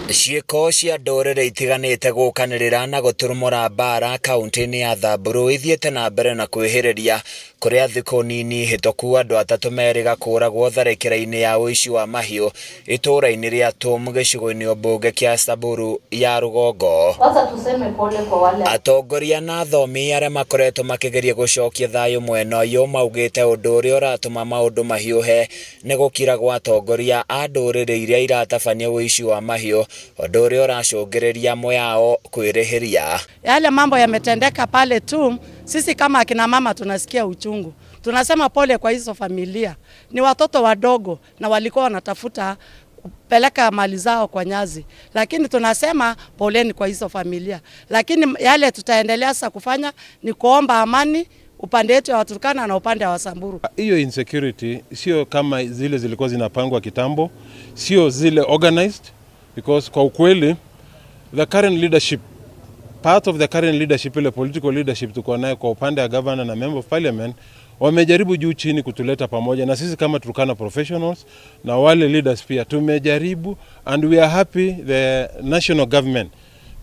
Ciĩko cia ndũrĩrĩ itiganĩte gũkanĩrĩra na gũturumũra mbara kaunti-inĩ ya Samburu ithiĩte na mbere na kwĩhĩrĩria kũrĩa thikũ nini hĩtũku andũ atatũ merĩga kũragwo tharĩkĩra-inĩ ya ũici wa mahiũ itũũra-inĩ rĩa Tum gĩcigo-inĩ mbunge kĩa Samburu ya rũgongo. Kwanza tuseme pole kwa wale Atongoria na athomi arĩa makoretwo makĩgeria gũcokia thayũ mwena ũyũ maugĩte ũndũ ũrĩa ũratũma maũndũ mahiũhe nĩ gũkira gwa atongoria a ndũrĩrĩ iria iratabania ũici wa mahiũ, ũndũ ũrĩa ũracũngĩrĩria amwe ao kwĩrĩhĩria. Yale mambo yametendeka pale tu, sisi kama akina mama tunasikia uchungu. Tunasema pole kwa hizo familia, ni watoto wadogo na walikuwa wanatafuta kupeleka mali zao kwa nyasi, lakini tunasema poleni kwa hizo familia. Lakini yale tutaendelea sasa kufanya ni kuomba amani upande wetu wa Turkana na upande wa Samburu. Hiyo insecurity sio kama zile zilikuwa zinapangwa kitambo, sio zile organized, because kwa ukweli the current leadership, part of the current leadership, ile political leadership tuko nayo kwa upande wa governor na member of parliament, wamejaribu juu chini kutuleta pamoja, na sisi kama Turkana professionals na wale leaders pia tumejaribu, and we are happy the national government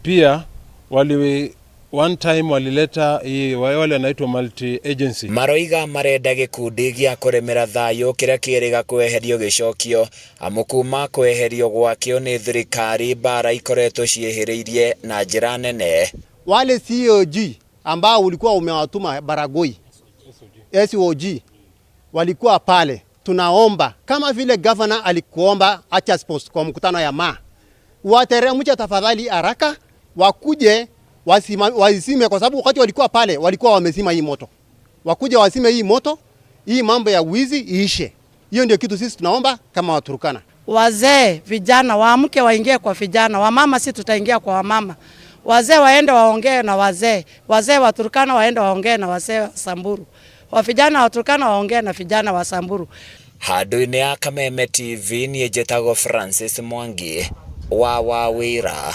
pia wali one time walileta hii wale wanaitwa multi agency. Maroiga marenda gĩkundi gĩa kũrĩmĩra thayũ kĩrĩa kĩrĩga kweherio gĩcokio amu kuma kweherio gwakĩo nĩ thirikari mbara ikoretwo ciĩhĩrĩirie na njĩra nene. Wale COG ambao ulikuwa umewatuma Baragoi, SOG walikuwa pale, tunaomba kama vile governor alikuomba acha post kwa mkutano ya ma wateremshe tafadhali haraka, wakuje wazime, kwa sababu wakati walikuwa pale walikuwa wamezima hii moto. Wakuje wazime hii moto, hii mambo ya wizi iishe. Hiyo ndio kitu sisi tunaomba kama Waturkana. Wazee, vijana waamke, waingie kwa vijana. Wamama si tutaingia kwa wamama. Wazee waende waongee na wazee, wazee wa Turkana waende waongee na wazee wa Samburu, wa vijana wa Turkana waongee na vijana wa Samburu. Handũ-inĩ ya Kameme TV niĩ njĩtagwo Francis Mwangi wa Wawĩra.